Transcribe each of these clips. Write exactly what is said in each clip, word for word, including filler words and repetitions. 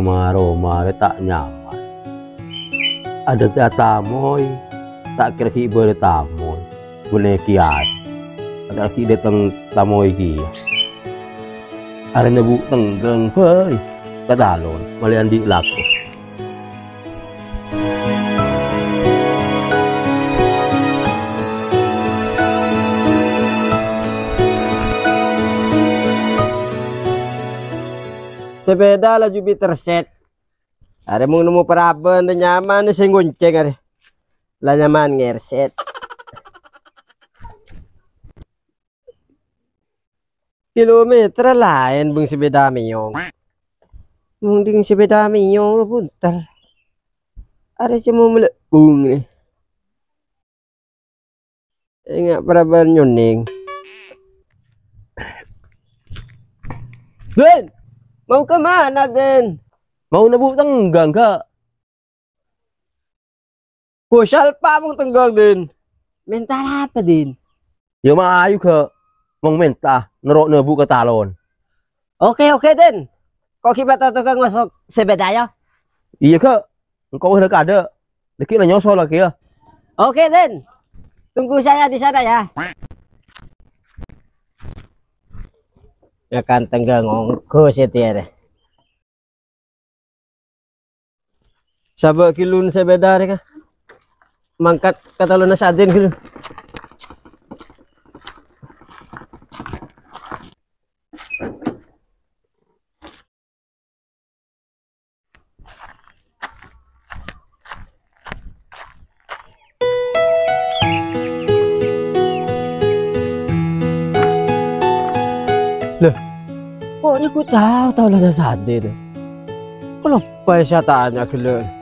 Maro-maro ta' nyaman. Adâ' ta' tamoy, ta' kèra ghi' bâdâ tamoy. Ghun kèyaè. Ta' ghi' dâteng tamoy kèya. Arèna bu' tengghâng bhâi ka talon, malè andi' lako. Sepeda laju bit terset. Arè mong nemmo paraban, nyaman sè ngoncèng arè. La nyaman ngerset. Kilometer laèn bâng sepeda mèyong. Mending sepeda mèyong lo buntar. Arè cè' mo melebbung nè. Enga' paraban nyonèng. Din, mau ke mana, Din? Mau nebu tenggang, Kak. Bosal pa mong tenggang, Din. Mènta apa, Din? Ya, mayu, Kak. Mong mènta, nero' nebu ka talon. Oke, oke, Din. Ko' ghi' bâto tokang ngosok sepeda, ya? Iyâ, Kak. Engko' wis la kadâ'. Dâgghi' la nyosol lagi, ya. Oke, Din. Tunggu saya di sana, ya. Ya kan tenggang ongghu sè tèyarè. Sabâ' ghâllu sepeda rèya, Kak. Mangkat ka talonna Sadin ghâllu. Lah, ko' nèko tao talonna Sadin? Kaloppaè sè atanya ghellâ'.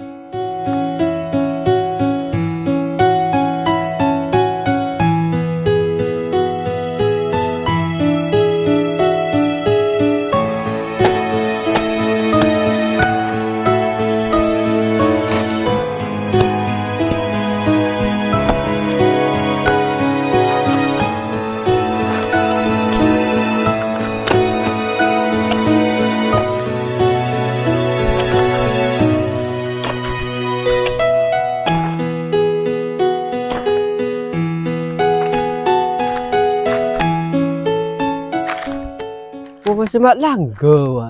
Apa sè ma' langghâ, wa?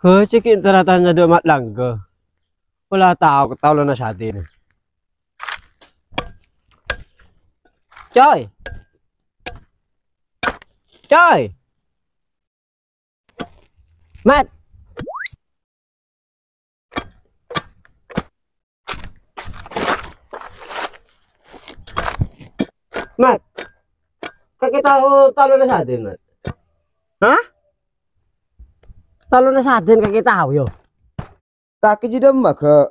Hei, cè' ghi' èntar atanya dâ' ma' langghâ. Pola tao ka talonna Sadin. Coy. Coy. Mat. Mat. Kakè tao talonna Sadin, Mat? Hah? Talonna Sadin kakè tao, yo? Kakè jâ' dimma, Ghâ'?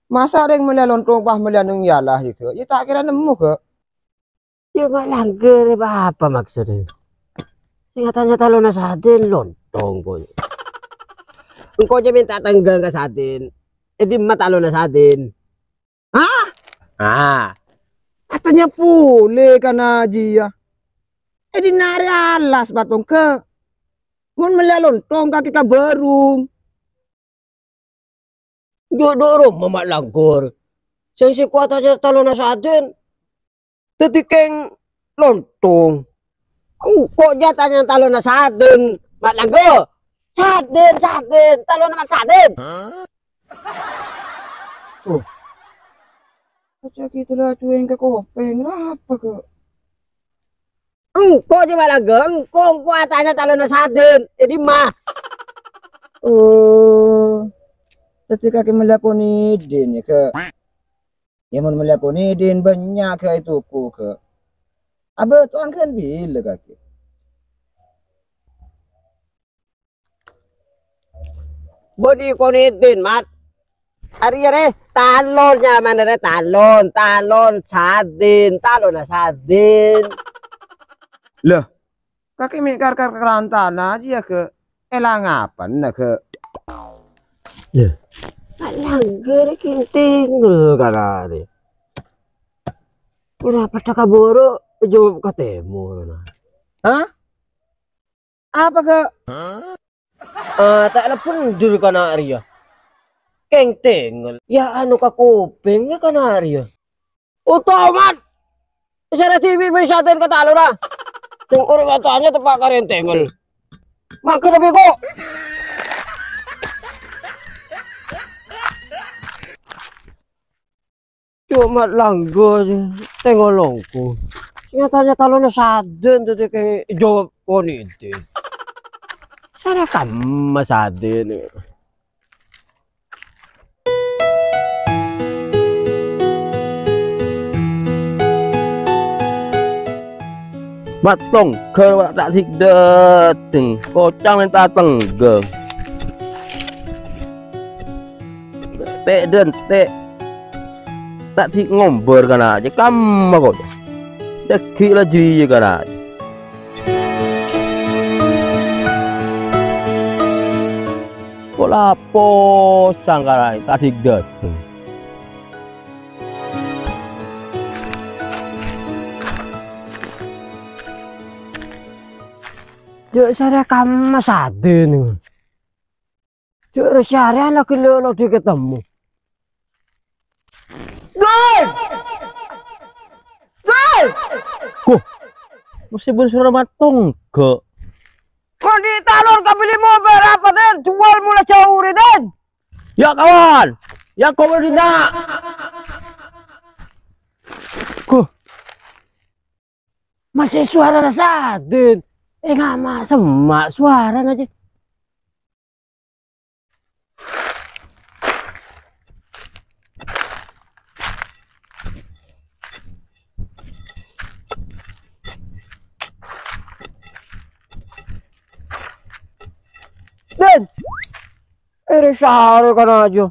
Masa' rèng mellèya lontong pas mellèya neng yâ la, yâ, Ghâ'? Yâ, ta' kèra nemmo, Ghâ'. Yâ, ma' langghâ rè apa maksodda? Sè nga-tanya talonna Sadin lontong, kok. Engko' jâ' mènta tenggang ka Sadin. È dimma talonna Sadin? Hah? Ah. Atanya polè ka Najiyah. È dinna' rè alas, Patong, Ghâ'. Mon mellèya lontong kakè ka bârung. Jhâ' dâ' roma ma' langghâ. Sèngko' atanya talonna Sadin. Dâddhi kèng lontong. Engko' jâ' tanya talonna Sadin, ma' langghâ. Sadin, Sadin, talonna Mat Sadin. Oh. Aca' ghi' la cuwèng ka kopèng, arapa, Ghâ'? Engko' jâ' ma' langghâ, engko', engko' atanya talonna Sadin. È dimma? Oh, dâddhi kakè mellèya konèdin, yâ, Ghâ'? Yâ, mon mellèya konèdin, bânnya', Ghâ', è toko, Ghâ'. Abâtowan ghân bilâ kakè? Bânnè konèdin, Mat. Arèya rè, talon nyamana rè, talon, talon, Sadin, talonna Sadin. Lah, kakè mè' kar-kar karantana jiyâ, Ghâ'. Èlang apana, Ghâ'? Lah, langghâ rè kèng tèngghâl kararè. Ora padâ ka buru, jâwâb ka tèmor, nah. Hah? Apa, Ghâ'? Ah, ta' la bhendher kana' rèya. Kèng tengel. Ya anu ka kopèngnga kana' rèya. Otomat! Sara dhibi' bhâi sadhân ka talonna. Sèng orèng atanya teppa' ka rèntèngel. Mangkèn bhâi ko'. Coma langgo tengolongku. Nyatanya talonna sadhân tadi kayak jawab koniti. Sara kamma sadhân. Matong ger wa ta' dik dhateng, kocang menta tengge. Te' den te'. Ta' dik ngomber kana' aja, kamma kok. Daggi' la jiya kana' aja. Pola posang kana' ta' dik dhateng. Jek sare kamma sadhân. Jek sare lagi lo, lo diketemu. Doi! Doi! Koh, mesti bun suara matong, gak? Kok di talon kabeli mobil apa, Den? Jual mula jauh, Den. Ya, kawan. Ya, kok mau dinna'? Koh. Masih suara sadhân. Eh, nggak ma-, semma' suara aja. Den! Ere sare kana' aja.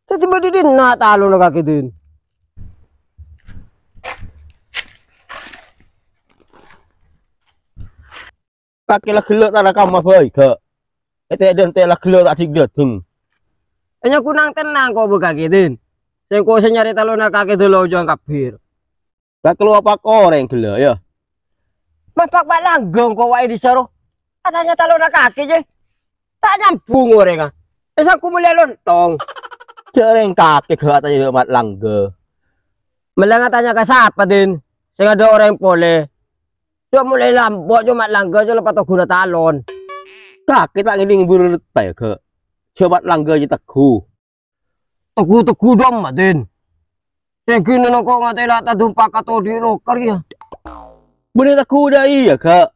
Tadi bâdâ dinna' talonna kakè, Din. Kakè la ghellâ' tara kamma bhâi, gak? Ete den te la ghellâ' ta' dik dhateng. Enya kunang tenang ko' bâ kakè, Din. Sengko' se nyare talonna kakè dolo jang kabbir. Kakè lo apa koreng ghellâ', ya? Mapak mak langgeng ko' wae dhisaro. Katanya talonna kakè, je. Ta' nyambung orèngnga. Wis aku mele lontong. Jhâ' rèng kakè ghâ' atanya mat langga. Mele ngatanya ka sapa, Din? Sè ngadâ' orèng polè. Jhâ' molaè lambâ', jhâ' mat langga, jhâ' lepas toghuna talon. Kakè ta' ngèdhing burut pèghâ'. Jhâ' mat langga jhâ' tegghu. Tegghu-tegghu dâ' emma, Din. Sè ghi' nèko ngatela' ta' dumpak ka todhi' roker, ya. Bânnè tegghu dâ' iyâ, gak?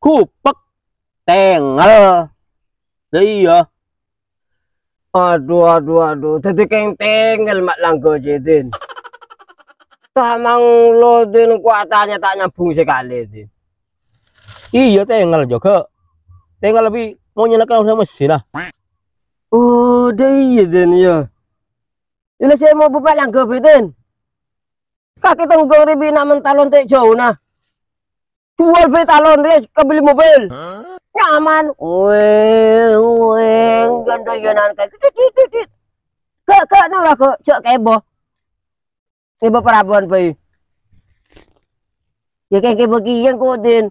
Gupek, tengel. Lah iya. Adu, adu, adu. Dhâddhi kèng tengel mak langga jhâ', Din. Ta' manglo, Din, ko' atanya ta' nyambung sakalè, Din. Iyâ, tengel jhâ'. Tengel bi' monyèna kèng udah mesin, ah. Oh, dâ' iyâ, Din, iyâ. Ila sè mau bâ' mak langga bhâi, Din. Kakè tengghâ rè binah men talon ta' jhâuna. Juwâl bhâi talon rè, kabelli mobil. Nyaman. Weng, weng, gandayânan kakè. Dit, dit, dit, dit. Gak, gak, nora, gak. Jhâ' kèbâ. Kèbâ parabuwân bhâi. Ya, kè-, kèbâ kèya, ko', Din.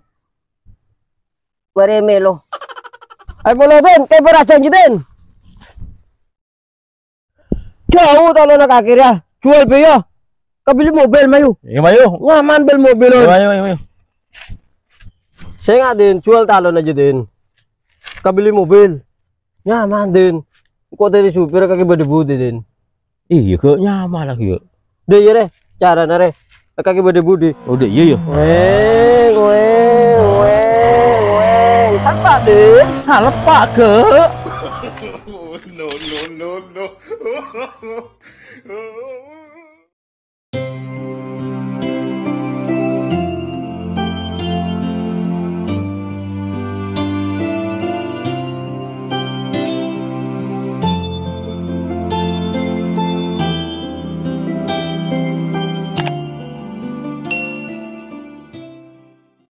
Bârâ mèlo. Ayo, molo, Din. Kèbâ rajân, Din. Jhâ' talonna kakè rèya. Juwâl bhâi, yâ. Kabelli mobil, mayu. Iyâ, mayu. Nyaman bel mobil, Iyâ, mayu, mayu, mayu. Sènga', Din, juwâl talon jhâ', Din. Kabelli mobil. Nyaman, Din. Ko' dâri supir kakè bâdâ budi, Din. Iyâ, gak nyaman lagi, ya. Dâ' iyâ, rè. Carana, rè. Kakè bâdâ budi. Oh, dâ' iyâ, ya. Weng, weng, weng, weng. Sapa, Din? Saleppa', gak. No, no, no, no.